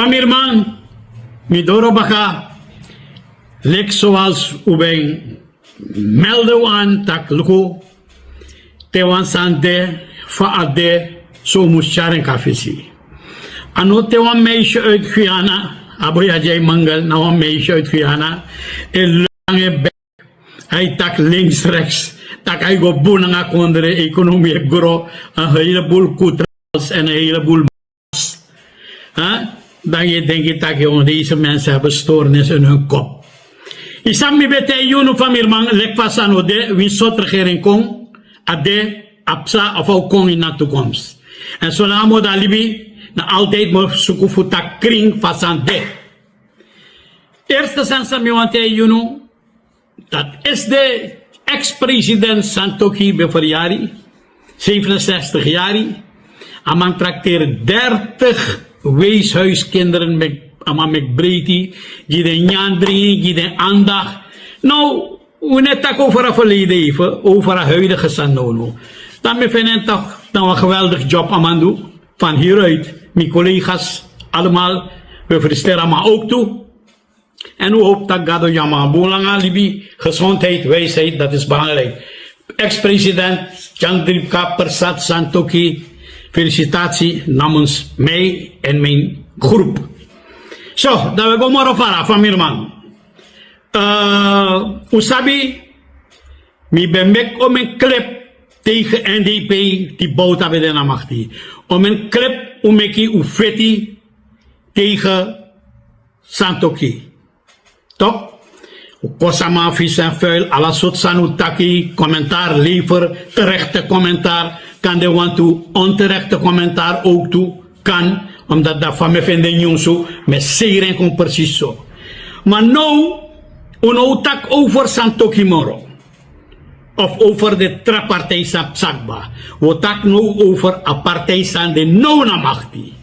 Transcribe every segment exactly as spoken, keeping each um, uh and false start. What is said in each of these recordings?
Famiri man, mi doro baka, leki soals un ben melde wan taki luku, te wan sani de, fa a de, so un mus tyari en kon na fesi. A no te wan meisje uit Guyana, a boi a dya e mangel na wan meisje uit Guyana, e langa e bek, a e taki links rechts, taki a e go bun nanga kondre, economie e gro, een heleboel koetrals en een heleboel. Dan yu e denki taki, oh, deze mensen hebben stoornis in hun kop. Yu sabi mi ben taigi unu, famiri man, leki fa a sani o de, wi sortu regering kon, a de, a psa of a o kon ini a toekomst. En solanga mi o de na libi, na altijd mi o suku fu taki krin fa a sani de. Eerste sani san mi wani taigi unu, dat is de ex-president Santokhi ben feryari, zevenenzestig yari. A man trakteri dertig weeshuiskinderen, a man meki breiti, gi den nyan dringi, gi den andacht. Now, un no e taki over a verleden even, over a huidige sani now. Dan mi feni en toch, dan wan geweldig job a man du. Van hieruit, mi collega's allemaal, we feliciteren a man ook toe. En un hopi taki Gado gi a man bun langa libi, gezondheid, wijsheid, dat is belangrijk. Ex-president Chandrika Persad Santokhi, felicitatie namens mij en mijn groep. So, dan wi go moro fara, famiri man. Eh, un sabi, mi ben meki omeni klip tegen N D P, di Bouta ben de na makti. Omeni klip un meki, un feti tegen Santokhi. Toch? Un kosi a man vies en vuil, ala sortu sani un taki, commentaar lever, terechte commentaar, kan de wantu onterechte commentaar ook tu, kan, omdat dan fa mi e feni den nyunsu, mi e seri en kon precies so. Maar now, un no o taki over Santokhi moro. Of over de tra partij san psa kba. Wi o taki now over a partij san de now na makti.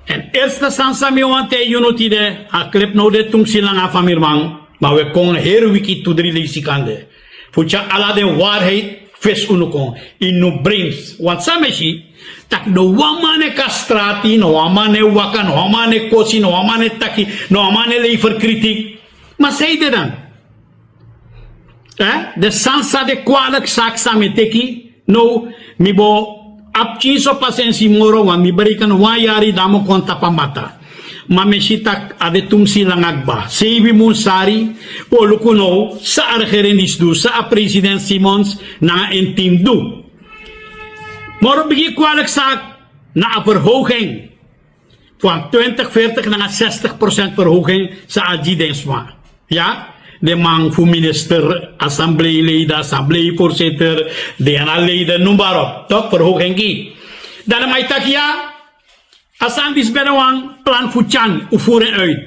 En eerste sani san mi wani taigi unu tide, a klip no de tumsi langa, famiri man, ma wi e kon heri wiki tu dri leisi kande. Fu tyari ala den waarheid fesi unu kon. Ini un brains. Want san mi e si, taki no wan man no e kon na strati, no wan man no e waka, no wan man no e kosi, no wan man no e taki, no wan man no e lever kritiek. Ma san ede dan? Eh? Den sani san de kwalijk saki san mi e teki, now, mi bo abi pikinso pasensi moro, want mi bereik wan yari dan mi o kon tapu a mata. Ma mi e si taki a de tumsi langa kba. Seibi mun sari, wi o luku now san a regering disi du, san a president Simons nanga en team du. Moro bigi kwalijk saki na a verhoging van twintig, veertig nanga zestig procent verhoging san a gi den sma. Ya, den man fu minister, assembleeleden, assembleevoorzitter, den leden, noem maar op. Toch, verhoging gi. Dan den man e taki ya, a sani disi ben de wan plan fu Chan, un voer en uit.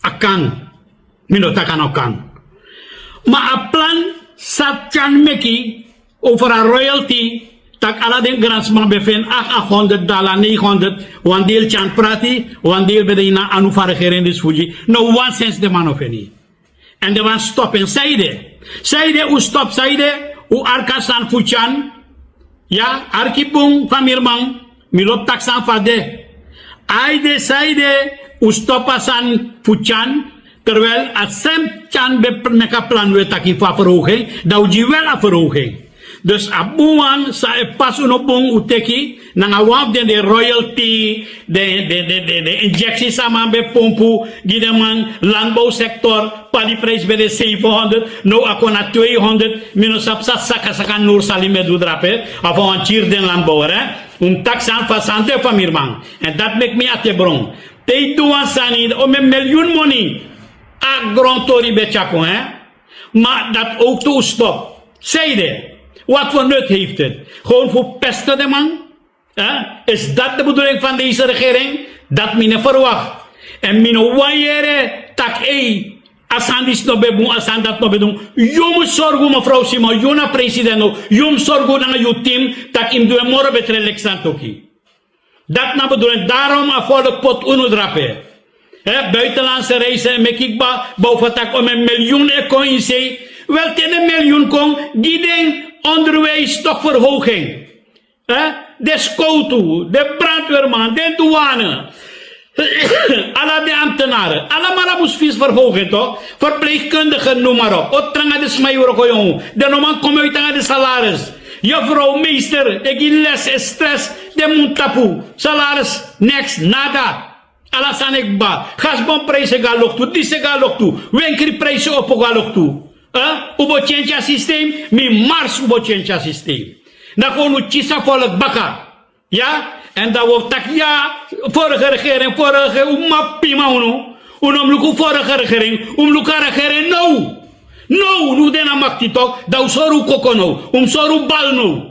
A kan. Mi no taki a no kan. Ma a plan san Chan meki over a royalty, taki ala den gransma ben feni acht, achthonderd dala, negenhonderd, wan deel Chan prati, wan deel ben de ini a anu fu a regering disi fu gi. No wan sensi den man no feni. En den man stop en. San ede? San ede un stop, san ede un arki a sani fu Chan. Ya, arki bun, famiri man, mi lobi taki sani fu a de. A ede, san ede un stop a sani fu Chan, terwijl a sem Chan ben meki a plan, un e taki fu a verhoging, dan un gi wel a verhoging. Dus a bun wan san e pasi unu bun un teki, nanga wan fu den, den royalty, den, den, den, den, den injectie san a man ben pompu gi den man, landbouwsector, padiprijs ben de zevenhonderd, now a kon na tweehonderd, mi no sabi san sakasaka Noor Salim e du drape, of a wani kiri den landbouwer, hè. Un mus taki san fa a sani de, famiri man. En dati meki mi ati e bron. Te yu du wan sani, omeni miljoen moni, a grontori ben tyari kon, hè. Ma dati ook tu un stop. San ede? Wat voor nut heeft het? Gewoon fu peste den man? Hè? Is dat de bedoeling van deze regering? Dati mi no e verwacht. En mi no wani yere taki, ei, a sani disi no ben bun, a sani dati no ben bun. Yu mus sorgu, mevrouw Simon, yu na president now, yu mus sorgu nanga yu team, taki yu mus du en moro betre leki Santokhi. Dati na bedoeling, daarom a volk poti unu drape. Hè, buitenlandse reizen, meki kba, bouw fu taki omeni miljoen e kon ini sei. Wel, te den miljoen kon, gi den onderwijs toch verhoging. Hè? Den skowtu, den brandweerman, den duane, ala den ambtenaren, alamala mus fisi verhoging, toch? Verpleegkundigen, noem maar op. O tranga den sma e wroko yongu, den no man komoiti nanga den salaris. Yufrow, meester, e gi les, e stress, den mun tapu. Salaris, niks, nada. Ala sani e kba. Gasbonprijs e go na loktu, disi e go na loktu, wenkri prijs e opo go na loktu. Eh? Un bo tyentya systeem, mi mars un bo tyentya systeem. Dan kon unu kisi a volk baka. Ya? En dan un o taki ya, vorige regering, vorige, un mapi man unu. Un no mus luku vorige regering, un mus luku a regering now. Now, nu un de na makti, toch, dan un sori un koko now, un mus sori un bal now.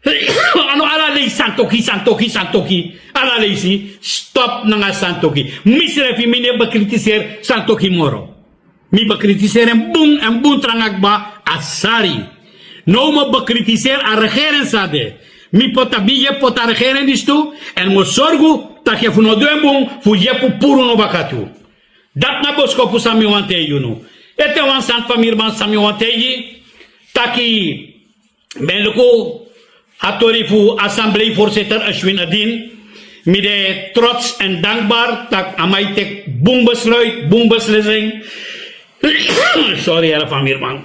A no ala leisi santoki, santoki, santoki. Ala leisi, stop nanga santoki. Misrefi mi no e bekritiseri santoki moro. Mi bekritiseri en bun, en bun tranga kba, a sari. No, mi o bekritiseri a regering san de. Mi poti a bigi yepi poti a regering disi tu, en mi o sorgu taki efu un no du en bun, fu yepi puru unu baka tu. Dati na boskopu san mi wani taigi unu. Ete wan sani, famiri man, san mi wani taigi, taki, ben luku a tori fu assembleevoorzitter Ashwin Adin. Mi de trots en dankbaar taki a man e teki bun besluit, bun beslissing. Sorry, here, famiri man.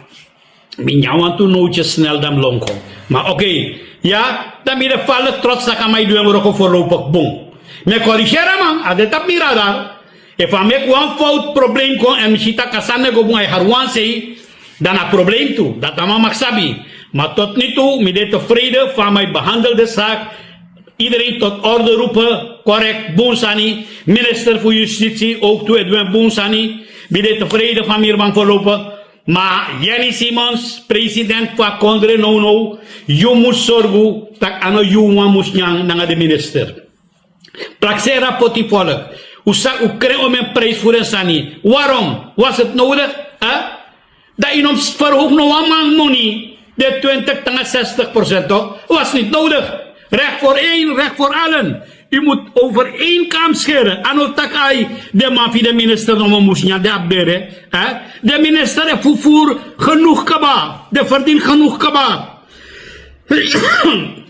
Mi nyan wantu nootjes snel, dan mi lon kon. Ma oké, ya, dan mi de fala trots taki a man e du en wroko voorlopig bun. Mi e korigeri a man, a de tapu mi radar. Efu a meki wan fout, probleem kon, en mi si taki a sani no e go bun, a e hari wan sei, dan na probleem tu, dati a man mag sabi. Ma tot nu toe, mi de tevreden fa a man e behandel de zaak. Iedereen tot orde roepen, correct, bun sani. Minister fu Justitie ook tu e du en bun sani. Mi de tevreden, famiri man, voorlopig. Ma Jenny Simons, president fu a kondre nownow, yu mus sorgu taki a no yu wan mus nyan nanga den minister. Prakseri a poti volk. Un sa, un kren omeni prijs fu den sani. Waarom? Was het nodig? Hè? Dan yu no mus verhoog no wan man moni, de twintig nanga zestig procent, toch? Was niet nodig. Recht voor één, recht voor allen. U moet over één kam scheren. A no taki ai, den man fu den minister no mus nyan, den abi bere. Hè? Den minister e vervoer genoeg kaba. Den verdien genoeg kaba.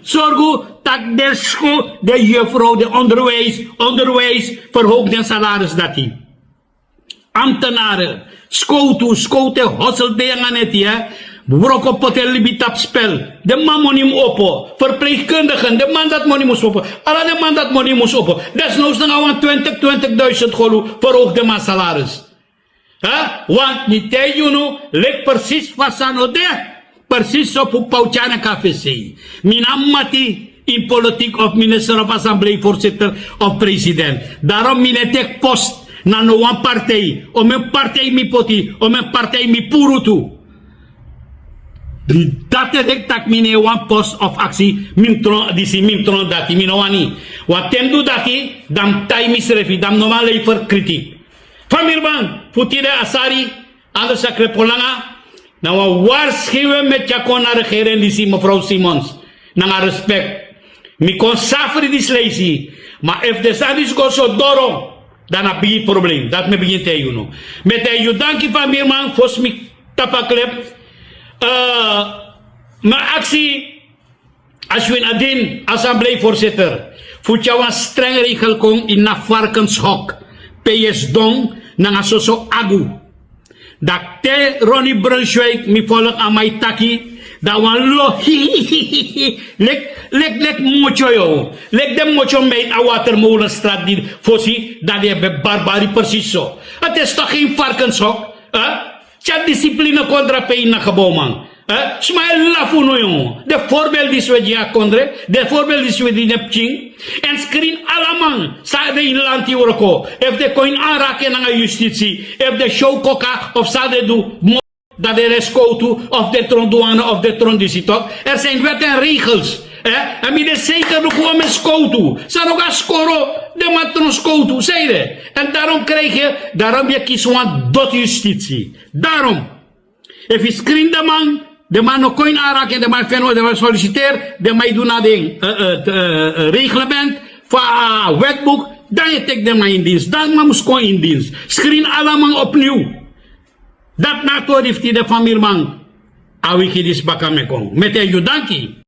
Sorgu taki den skol, den yufrow, den onderwijs, onderwijs, verhoog den salaris dati. Ambtenaren, skowtu, skowtu e hosel de nanga neti, hè. Wroko poti en libi tapu spel. Den man moni mus opo. Verpleegkundigen, den man dati moni mus opo. Ala den man dati moni mus opo. Desnoods nanga wan twintig, twintigduizend golu, verhoog den man salaris. Hè? Want mi taigi unu, leki precies fa a sani o de. Precies so fu Pautjana K V C. Mi no abi mati in politiek of minister of assembleevoorzitter of president. Daarom mi no e teki post na no wan partij. Omeni partij mi poti, omeni partij mi puru tu. Dati e meki taki mi no e wani post of aksi, mi mus tron disi, mi mus tron dati, mi no wani. Want te mi du dati, dan mi tai misrefi, dan mi no man lever kritiek. Famiri man, fu tide a sari, anders a klepolanga, na wan waarschuwing mi e tyari kon na regering disi, mevrouw Simons. Nanga respect. Mi kon safri disi leisi. Ma efu den sani disi go so doro, dan na bigi probleem. Dati mi e bigin taigi unu. Mi e taigi yu danki, famiri man, fosi mi tapu a klep. Eh, mi e aksi Ashwin Adin, assembleevoorzitter, fu tyari wan streng regel kon ini a varkenshok, pe yu e sidon nanga soso agu. Dan te Ronnie Brunswijk, mi volg, a man e taki, dan wan lo, leki, leki, leki motyo, yo. Leki den motyo mi e ini a Watermolenstraat di fosi, dan den e barbari precies so. Het is toch geen varkenshok, hè? Tyari discipline kon drape ini a gebouw, man. Eh? Sma e lafu unu, yongu. Den voorbeeld disi un e gi a kondre, den voorbeeld disi un e gi den pikin. En skrin ala man san de ini lanti wroko. Efu den kon ini aanraking nanga justitie, efu den show koka of san den du, mo-, dan den e skowtu of den tron douane of den tron disi, toch? Er zijn wet en regels. Eh? En mi de zeker luku omeni skowtu. San no go na skoro, den man tron skowtu, zeide. En daarom krijg je, daarom yu e kisi wan doti justitie. Daarom. Efu yu skrin den man, den man no kon ini aanraking, den man feni, den man solliciteer, den man e du na den, eh, eh, eh, eh, reglement fu a wetboek, dan yu e teki den man in dienst. Dan man mus kon in dienst. Skrin ala man opnieuw. Dati na a tori fu tide, famiri man. A wiki disi baka mi e kon. Mi e taigi yu danki.